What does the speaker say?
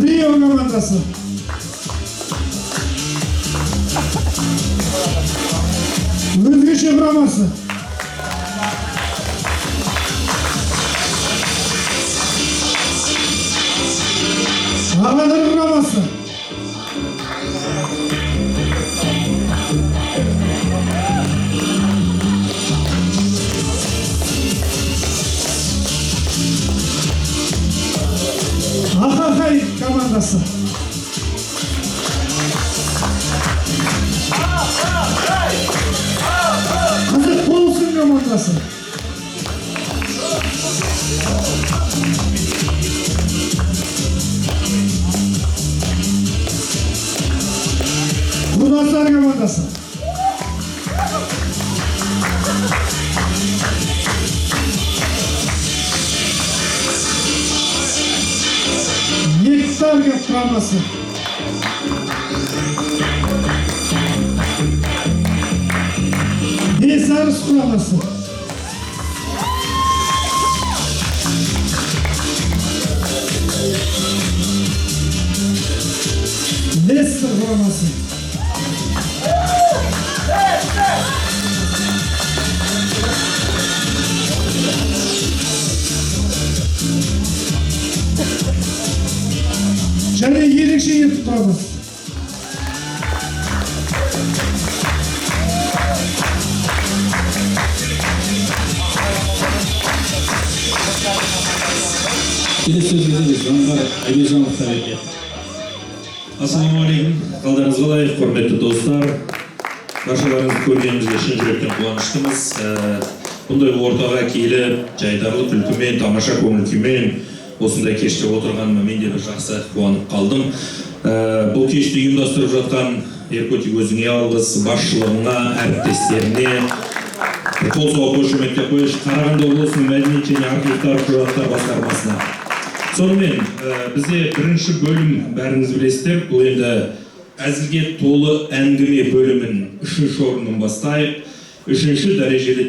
Рио командасы. Өзгеше құрамасы. Ағадыр құрамасы. Ахахай командасы. Қызық болсын командасы. Құрдастар командасы. Нектар құрамасы. Бес арыс құрамасы. Лестер құрамасы. Және ерекше етіп құрамасы. Келесі сөз кезегі Заңғар Әбежановқа беріледі. Ассалаумағалейкум, қалдарыңыз қалай, құрметті достар? Баршаларыңызды көргенімізге шын жүректен қуаныштымыз. Бұндай ортаға келіп, жайдарлы күлкімен, тамаша көңіл күймен осындай кеште отырғаныма мен де бір жақсы қуанып қалдым. Бұл кешті ұйымдастырып жатқан Еркотик, өзіңе алғыс, басшылығыңа, әріптестеріне қол соғып қошеметтеп қояйыншы. Қарағанды облысының мәдениет және архивтар құжаттар басқармасына. Сонымен, бізде бірінші бөлім, бәріңіз білесіздер, бұл енді әзілге толы әңгіме бөлімін үшінші орыннан бастайық. Үшінші дәрежелі